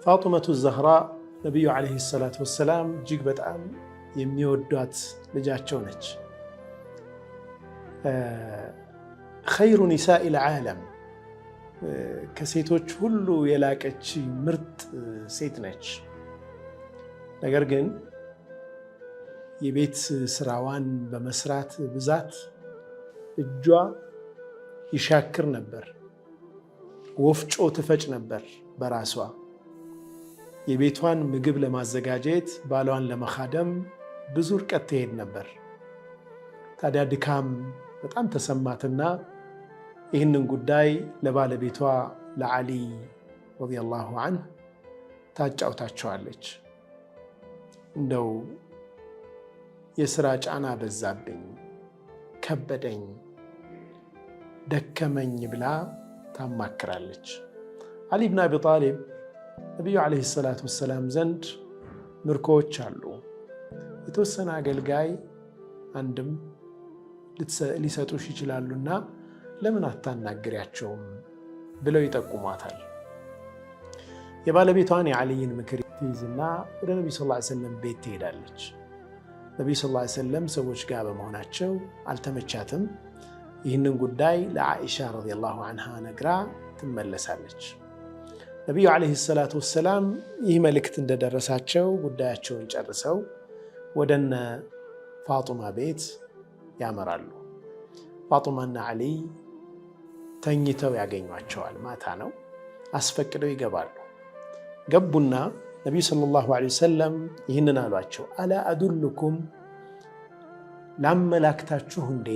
ፋጡመቱ ዘህራ ነቢዩ ዓለይሂ ሰላቱ ወሰላም እጅግ በጣም የሚወዷት ልጃቸው ነች። خير نساء العالم፣ ከሴቶች ሁሉ የላቀች ምርጥ ሴት ነች። ነገር ግን የቤት ስራዋን በመስራት ብዛት እጇ ይሻክር ነበር። ወፍጮ ትፈጭ ነበር በራሷ። የቤቷን ምግብ ለማዘጋጀት፣ ባሏን ለመካደም ብዙ ርቀት ትሄድ ነበር። ታዲያ ድካም በጣም ተሰማትና ይህንን ጉዳይ ለባለቤቷ ለዓሊ ረዲየላሁ አንሁ ታጫውታቸዋለች። እንደው የስራ ጫና በዛብኝ፣ ከበደኝ፣ ደከመኝ ብላ ታማክራለች። ዓሊ ብን አቢ ጣሊብ ነቢዩ ዓለይሂ ሰላቱ ወሰላም ዘንድ ምርኮዎች አሉ። የተወሰነ አገልጋይ አንድም ሊሰጡሽ ይችላሉና ለምን አታናግሪያቸውም ብለው ይጠቁሟታል። የባለቤቷን የዓሊይን ምክር ትይዝና ወደ ነቢዩ ሰለላሁ ዐለይሂ ወሰለም ቤት ትሄዳለች። ነቢዩ ሰለላሁ ዐለይሂ ወሰለም ሰዎች ጋር በመሆናቸው አልተመቻትም። ይህንን ጉዳይ ለዓኢሻ ረዲየላሁ አንሃ ነግራ ትመለሳለች። ነቢዩ ዓለይሂ ሰላቱ ወሰላም ይህ መልእክት እንደደረሳቸው ጉዳያቸውን ጨርሰው ወደነ ፋጡማ ቤት ያመራሉ። ፋጡማና ዓሊ ተኝተው ያገኟቸዋል። ማታ ነው። አስፈቅደው ይገባሉ። ገቡና ነቢዩ ሰለላሁ ዐለይሂ ወሰለም ይህንን አሏቸው፣ አላ አዱልኩም፣ ላመላክታችሁ እንዴ፣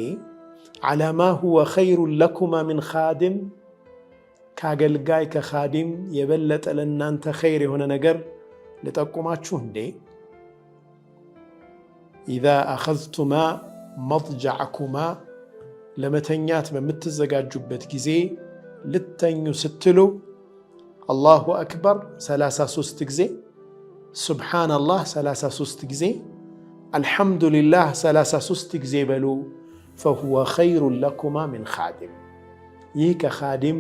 ዐላ ማ ሁወ ኸይሩን ለኩማ ሚን ኻድም፣ ከአገልጋይ ከኻዲም የበለጠ ለእናንተ ኸይር የሆነ ነገር ልጠቁማችሁ እንዴ? ኢዛ አኸዝቱማ መጥጃዕኩማ፣ ለመተኛት በምትዘጋጁበት ጊዜ ልተኙ ስትሉ አላሁ አክበር 33 ጊዜ፣ ሱብሓነላህ 33 ጊዜ፣ አልሐምዱሊላህ 33 ጊዜ በሉ። ፈሁወ ኸይሩን ለኩማ ሚን ኻዲም፣ ይህ ከኻዲም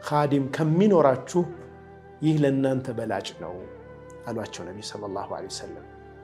ኻዲም ከሚኖራችሁ ይህ ለእናንተ በላጭ ነው አሏቸው ነቢዩ ሰለላሁ ዐለይሂ ወሰለም።